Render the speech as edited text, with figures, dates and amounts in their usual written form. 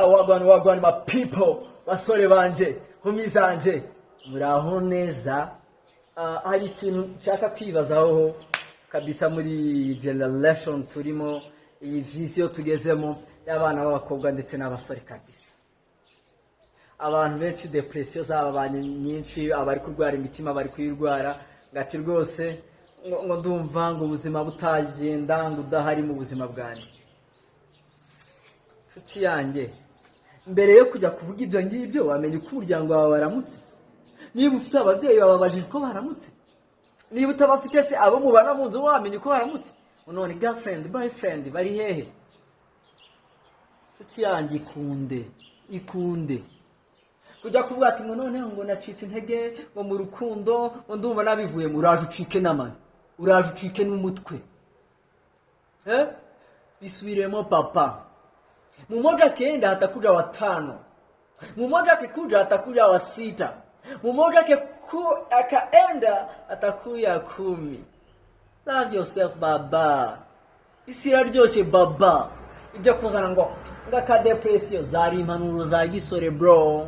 Wagwan, wagwan, ma people, basore banje, nkumi zanje, muraho neza? Ah, hari ikintu nshaka kwibazaho kabisa muri generation turimo, iyi vision tugezemo y'abana b'abakobwa ndetse n'abasore kabisa. Abantu benshi depression zababanye nyinshi, abari kurwara imitima bari kuyirwara, ngati rwose ngo ndumva ngo ubuzima butagenda ngo udahari mu buzima bwanjye. Nshuti yanjye, mbere yo kujya kuvuga ibyo ngibyo, wamenya uko umuryango wawe waramutse? Niba ufite ababyeyi, bababajije uko baramutse? Niba utabafite se, abo mubana mu nzu wamenya uko baramutse? None girlfriend, boyfriend bari hehe? Nshuti yanjye, ikunde, ikunde. Kujya kuvuga ati ngo noneho ngo nacitse intege ngo mu rukundo, ngo ndumva nabivuyemo, uraje ucike n'amano, uraje ucike n'umutwe. Eh? Bisubiremo papa. Mumoja akienda atakuja watano, mumoja akikuja atakuja wa sita, mumoja akaenda atakuya 10. Love yourself baba, isi iraryoshye baba. Ibyo kuzana ngo aka depression zari impanuro za gisore bro.